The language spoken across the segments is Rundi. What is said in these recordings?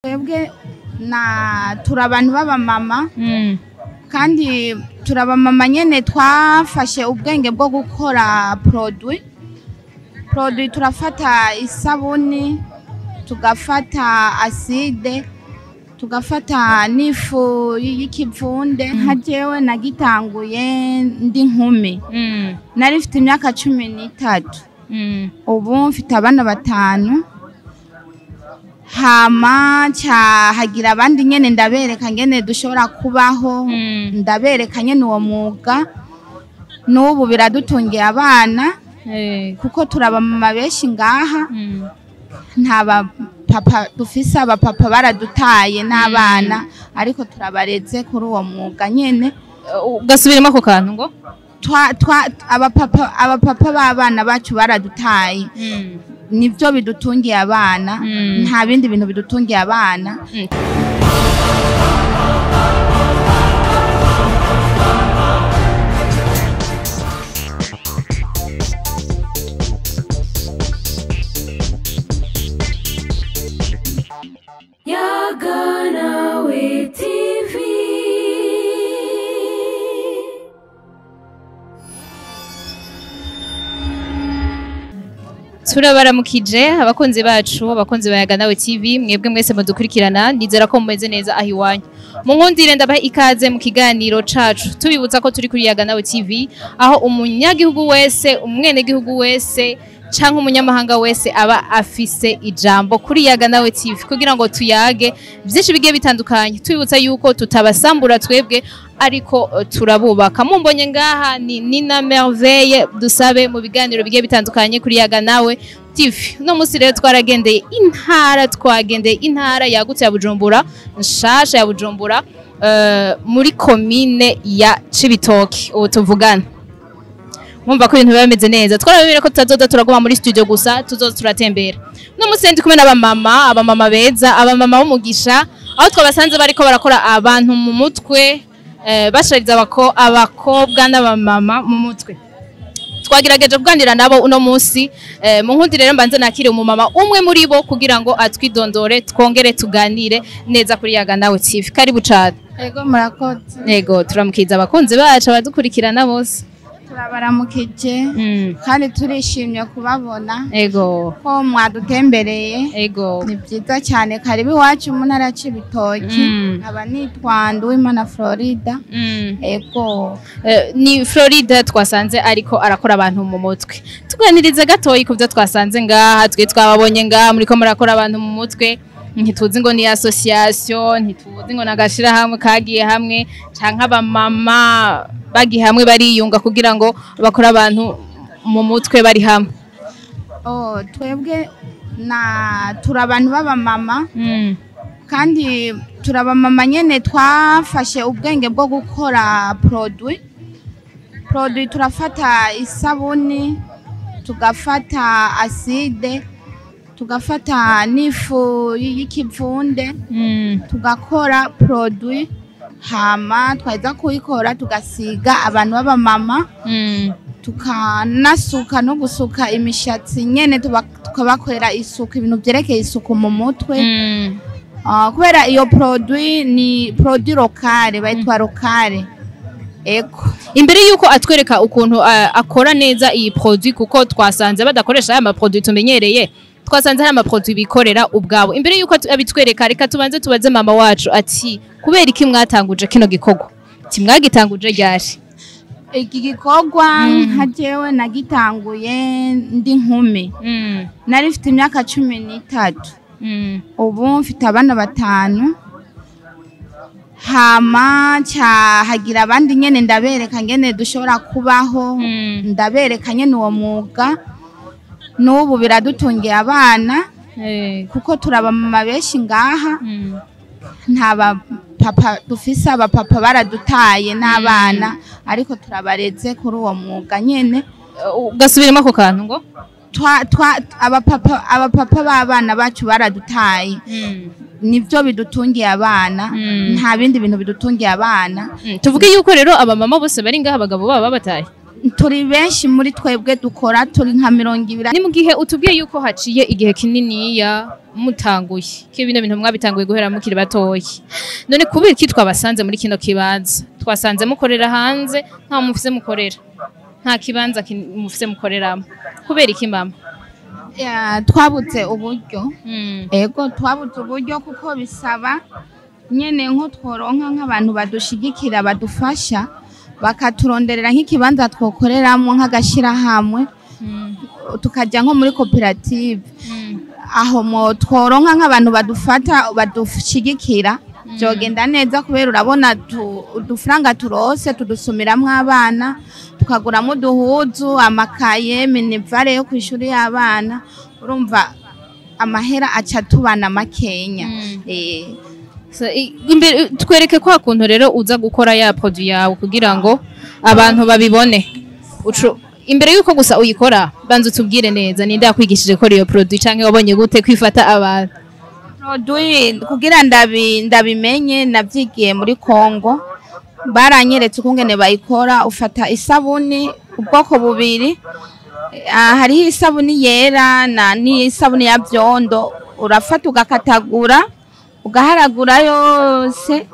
Twebwe na turi abantu b'abamama kandi turi abamama nyene twafashe ubwenge bwo gukora produit. Produit turafata isabuni, tugafata acide, tugafata n'ifu y'ikivunde. Nka jewe nagitanguye ndi nkumi, nari mfite imyaka 13, ubu mfite abana 5. Hama hagira abandi nyene ndabereka ngene dushobora kubaho, ndabereka nyene uwo mwuga. N'ubu biradutungiye abana kuko turabamama benshi ngaha, nta bapapa dufise, abapapa baradutaye n'abana, ariko turabareze kuri uwo mwuga nyene. Ugasubiremo ako kantu ngo abapapa b'abana bacu baradutaye, nivyo bidutungiye abana, nta bindi bintu bidutungiye abana. Yaganawe TV. Turabaramukije abakunzi bacu, abakunzi ba Yaganawe TV, mwebwe mwese mudukurikirana, nizera ko mumeze neza aho iwanyu. Munkundire ndabaha ikaze mu kiganiro cacu, tubibutsa ko turi kuri Yaganawe TV, aho umunyagihugu wese, umwenegihugu wese canke umunyamahanga wese aba afise ijambo kuri Yaganawe TV kugira ngo tuyage vyinshi bigiye bitandukanye. Tubibutsa yuko tutabasambura twebwe, ariko turabubaka. Mumbonye ngaha ni Nina Merveille dusabe mu biganiro bigiye bitandukanye kuri Yaganawe TV. No musi rero twaragendeye intara, twagendeye intara yagutse ya Bujumbura, nshasha ya Bujumbura, muri komine ya Cibitoke ubu tuvugana. Mwumva ko ibintu biba bimeze neza. Twarababwira ko tutazoza turaguma muri studio gusa, tuzoza turatembera. No musi ndi kumwe n'abamama, abamama beza, abamama b'umugisha, aho twabasanze bariko barakora abantu mu mutwe, bashariza abakobwa n'abamama mu mutwe. Twagerageje kuganira nabo uno munsi. Mu nkundi rero mbanze nakire umumama umwe muri bo kugira ngo atwidondore, twongere tuganire neza kuri Yaganawe TV. Karibu cyane. Ego, murakoze. Yego, turamukiza abakunzi bacu abadukurikirana bose. Turabaramukije kandi turishimye kubabona. Ego. Ko mwadutembereye. Ego. Ni byiza cyane, karibu iwacu mu ntara ya Cibitoke. Aba nitwa Nduwimana Florida. Ego. Ni Florida twasanze ariko arakora abantu mu mutwe. Tuganirize gatoyi ku byo twasanze ngaha, twe twababonye ngaha muriko murakora abantu mu mutwe. Ntituzi ngo ni association, ntituzi ngo nagashira hamwe kagiye hamwe canke abamama bagiye hamwe bariyunga kugira ngo bakore abantu mu mutwe bari hamwe. Oh, twebwe na turi abantu b'abamama kandi turi abamama nyene twafashe ubwenge bwo gukora produit. Produit turafata isabuni, tugafata acide, tugafata n'ifu y'ikivunde, tugakora produit. Hama twaheza kuyikora tugasiga abantu b'abamama, tukanasuka no gusuka imishatsi nyene, tukabakorera isuku, ibintu vyerekeye isuku mu mutwe. Kubera iyo produit ni produit locale, bayitwa locale. Ego. Imbere yuko atwereka ukuntu akora neza iyi produit, kuko twasanze badakoresha aya ma produit tumenyereye, twasanze hari ama produit bikorera ubwabo. Imbere yuko abitwereka, reka tubanze tubaze mama wacu ati kubera iki mwatanguje kino gikorwa? Ati mwagitanguje ryari? Iki gikorwa nka jewe nagitanguye ndi nkumi, nari mfite imyaka 13, ubu mfite abana 5. Hama hagira abandi nyene ndabereka ngene dushobora kubaho, ndabereka nyene uwo mwuga. N'ubu biradutungiye abana kuko turabamama benshi ngaha, nta bapapa dufise, abapapa baradutaye n'abana, ariko turabareze kuri uwo mwuga nyene. Ugasubiremo ako kantu ngo abapapa b'abana bacu baradutaye, nivyo bidutungiye abana, nta bindi bintu bidutungiye abana. Tuvuge yuko rero abamama bose bari ngaha abagabo babo babataye. Turi benshi muri twebwe dukora, turi nka 20. Ni mu gihe utubwiye yuko haciye igihe kininiya mutanguye, ko bino bintu mwabitanguye guhera mukiri batoyi. None kubera iki twabasanze muri kino kibanza? Twasanze mukorera hanze, nta mufise mukorera, nta kibanza mufise mukoreramo. Kubera iki mama? Ya, twabuze uburyo. Ego, twabuze uburyo kuko bisaba nyene nko tworonka nk'abantu badushigikira, badufasha, bakaturonderera nk'ikibanza twokoreramo nk'agashirahamwe, tukajya nko muri koperative. Aho mo tworonka nk'abantu badufata badushigikira, byogenda neza, kubera urabona udufaranga turose tudusumiramwo abana, tukaguramo uduhuzu, amakaye, minerval yo kw'ishuri y'abana. Urumva amahera aca tubana makenya. So, imbere twereke kwa kuntu rero uza gukora ya produit yawe kugira ngo abantu babibone. Ucu imbere yuko gusa uyikora, banza utubwire neza ninde yakwigishije gukora iyo produit, canke wabonye gute kwifata abantu? Produit kugira ndabimenye navyigiye muri Kongo, baranyeretse ukungene bayikora. Ufata isabuni ubwoko bubiri, hariho isabuni yera na n'isabuni ya vyondo. Urafata ugakatagura, ugaharagura yose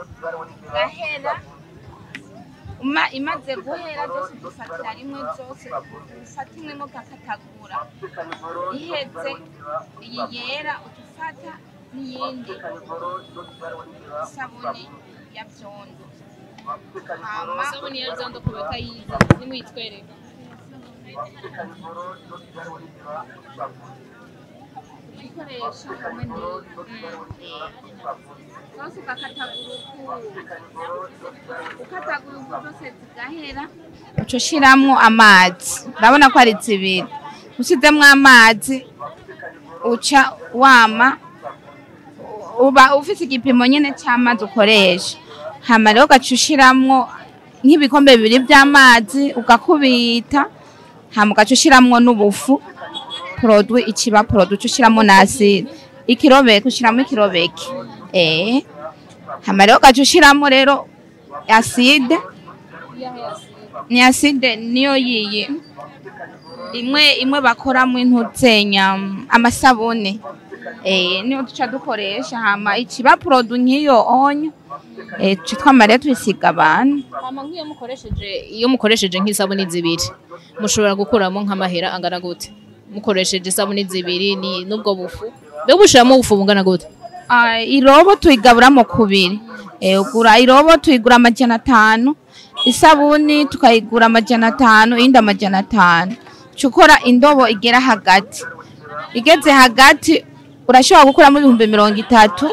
ugahera. Imaze guhera zose udufatira rimwe, zose ufata imwe ugakatagura, iheze iyi yera utufata n'iyindi sabuni ya vyondo. Hama Isabuni ya vyondo ku batayizi nimuyitwereke. Ikoresha hamwe n'iyi zose, ugakatagura uku, ukatagura uku zose zigahera, uca ushiramwo amazi. Urabona ko ari zibiri, usizemwo amazi uca wama uba ufise igipimo nyene c'amazi ukoresha. Hama rero ugaca ushiramwo nk'ibikombe bibiri vy'amazi, ugakubita, hama ugaca ushiramwo n'ubufu. Produit ikiba produit, uca ushiramwo na acide ikirobeke, ushiramwo ikirobeke. Hama rero ugaca ushiramwo rero acide, ni acide niyo yiyi imwe imwe bakoramo intuzenya amasabune, niyo duca dukoresha. Hama ikiba produit nk'iyo onyo, tuca twamara rero tuyisiga abantu. Hama nk'iyo mukoresheje, iyo mukoresheje nk'isabuni zibiri, mushobora gukuramo nk'amahera angana gute? Mukoresheje isabuni zibiri ni n'ubwo bufu, mbega bushiramo ubufu bungana gute? Irobo tuyigaburamo kubiri. Ugura irobo tuyigura 500, isabuni tukayigura 500, iyindi 500. Uca ukora indobo igera hagati, igeze hagati urashobora gukuramo 30,000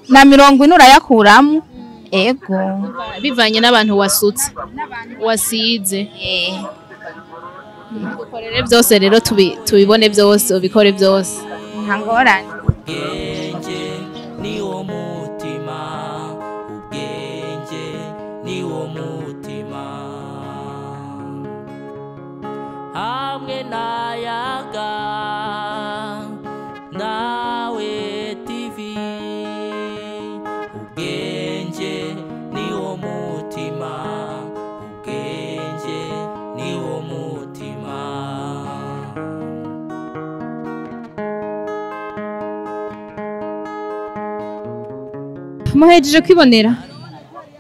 na 40 urayakuramo. Ego. Bivanye n'abantu wasutse, wasize. Dukorere byose rero, tubibone byose, ubikore byose. Nta ngorane. Ubwenge ni wo mutima, ubwenge ni wo mutima, hamwe n'ayaga nawe TV. Ubwenge ni wo mutima, ubwenge ni wo mutima.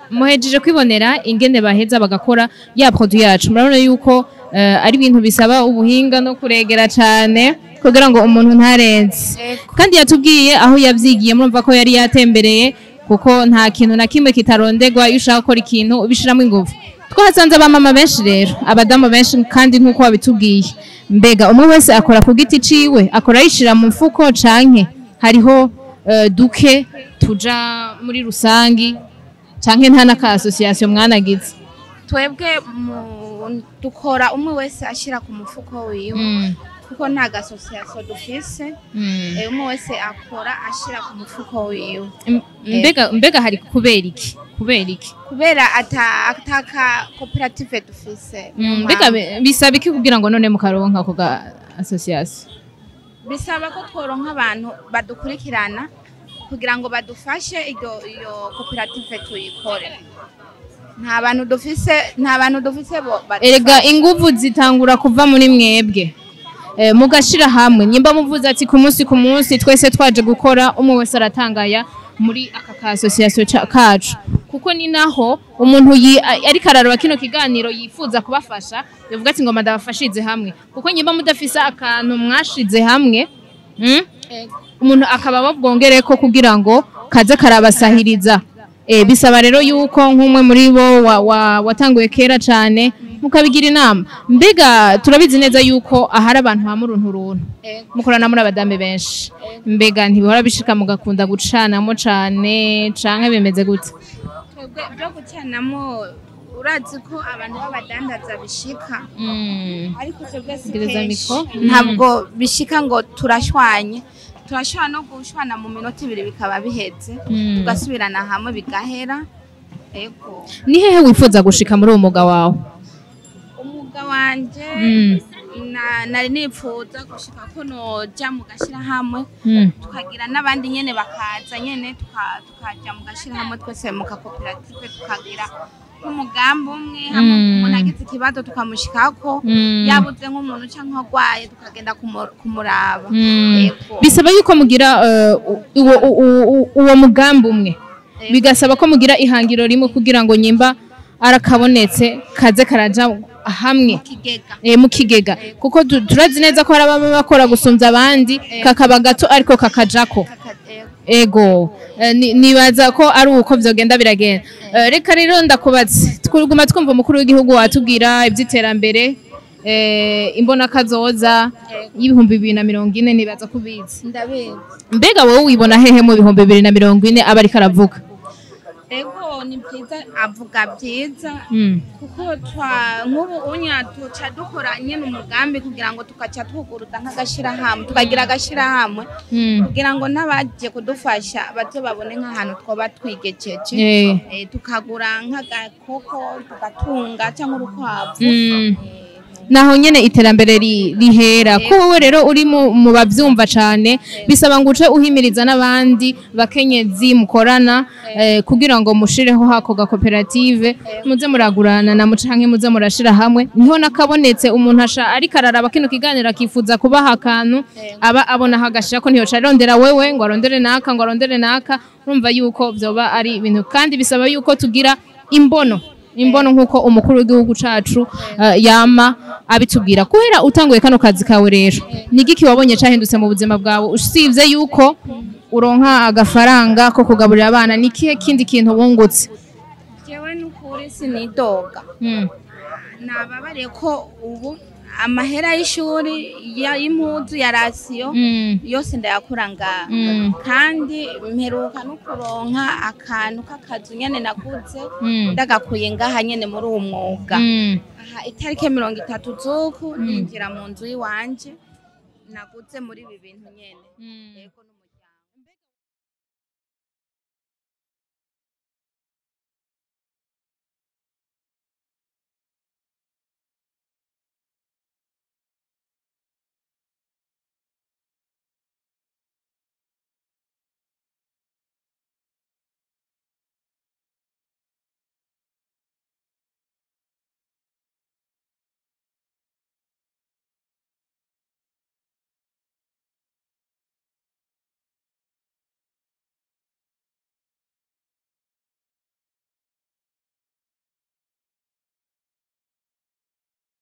Muhejeje kwibonera ingene baheza bagakora ya produit yacu. Murabona yuko ari ibintu bisaba ubuhinga no kuregera cane kugira ngo umuntu ntarenze. Kandi yatubwiye aho yavyigiye, murumva ko yari yatembereye, kuko nta kintu na kimwe kitarondegwa. Iyo ushaka gukora ikintu ubishiramo ingufu. Twahasanze abamama benshi rero, abadamu benshi, kandi nk'uko babitubwiye, mbega umwe wese akora ku giti ciwe, akora yishira mu mfuko, canke hariho duke tuja muri rusangi, canke nta n'aka association mwanagize? Twebwe dukora umwe wese ashira ku mufuko wiwe, kuko nta association dufise. Umwe wese akora ashira ku mufuko wiwe. Mbega hari kubera iki? Kubera iki? Kubera ataka koperative dufise. Mbega bisaba iki kugira ngo none mukaronka ako ga association? Bisaba ko tworonka abantu badukurikirana kugira ngo badufashe iyo koperative tuyikore. Nta bantu dufise, nta bantu dufise bo Erega inguvu zitangura kuva muri mwebwe. Mugashira hamwe, nyimba muvuze ati ku munsi ku munsi twese twaje gukora, umwe wese aratangaya muri aka ka association kacu, kuko ni naho umuntu ariko araraba kino kiganiro yifuza kubafasha, yavuga ati ngoma ndabafashize hamwe, kuko nyimba mudafise akantu mwashize hamwe, umuntu akaba babwongereko kugira ngo kaze karabasahiriza. Bisaba rero yuko nk'umwe muri bo watanguye kera cane mukabigira inama. Mbega turabizi neza yuko ahari abantu ba muruntu runtu mukorana muri abadame benshi, mbega ntibihora bishika mugakunda gucanamo cane canke bimeze gute? Twebwe byo gucanamo urazi ko abantu b'abadandaza bishika, ariko twebwe si Gereza kenshi. mikro. Ntabwo bishika ngo turashwanye, turashobora no gushwana mu minota ibiri bikaba biheze, tugasubirana hamwe bigahera. Ego. Ni hehe wifuza gushika muri uwo mwuga wawe? Umwuga wanje nari nipfuza gushika ko noja mu gashirahamwe, tukagira n'abandi nyene bakaza nyene, tukaja mu gashirahamwe twese mu kakoperative, tukagira nk'umugambi umwe hamwe, umuntu agize ikibazo tukamushikako, yabuze nk'umuntu canke agwaye tukagenda kumuraba. Ego. Bisaba yuko mugira uwo mugambi umwe, bigasaba ko mugira ihangiro rimwe kugira ngo nyimba arakabonetse kaze karaja hamwe kigega. Mu kigega, kuko turazi neza ko hari ababa bakora gusumvya abandi, kakaba gato ariko kakajako. Ego. Ego. Nibaza ko ari uko vyogenda biragenda. Reka rero ndakubaze, twuguma twumva umukuru w'igihugu watubwira ivy'iterambere, imbona kazoza y'2040, nibaza kubizi. Ndabizi. Mbega wowe wibona hehe mu 2040 aba ariko aravuga? Ego, ni byiza, avuga byiza, kuko twa nk'ubu unya tuca dukora nyene umugambi kugira ngo tukaca twuguruza nk'agashirahamwe, tukagira agashirahamwe kugira ngo n'abaje kudufasha baze babone nk'ahantu twoba twigejeje. Tukagura nk'agakoko tugatunga cyangwa urukwavu. Naho nyene iterambere rihera ko wowe rero uri mu bavyumva cane, bisaba ngo uce uhimiriza n'abandi bakenyezi mukorana, kugira ngo mushireho hako gakoperative, muze muragurana na mucanke muze murashira hamwe, niho nakabonetse umuntu asha ariko araraba kino kiganiro akifuza kubaha akantu, aba abona hagashira ko ntiyoca arondera wewe ngo arondere naka ngo arondere naka. Urumva yuko vyoba ari ibintu, kandi bisaba yuko tugira imbono nkuko umukuru w'igihugu cacu yama abitubwira. Kubera utanguye kano kazi kawe rero, ni igiki wabonye cahindutse mu buzima bwawe usivye yuko uronka agafaranga ko kugaburira abana? Ni ikihe kindi kintu wungutse? Jewe n'ukuri sinidoga. Nababariye ko ubu amahera y'ishuri, y'impuzu, ya rasiyo, yose ndayakura ngaha, kandi mperuka no kuronka akantu k'akazu nyene naguze, ndagakuye ngaha nyene muri uwo mwuga. Aha itariki 30 z'uku ninjira mu nzu y'iwanje naguze muri ibi bintu nyene. Yego.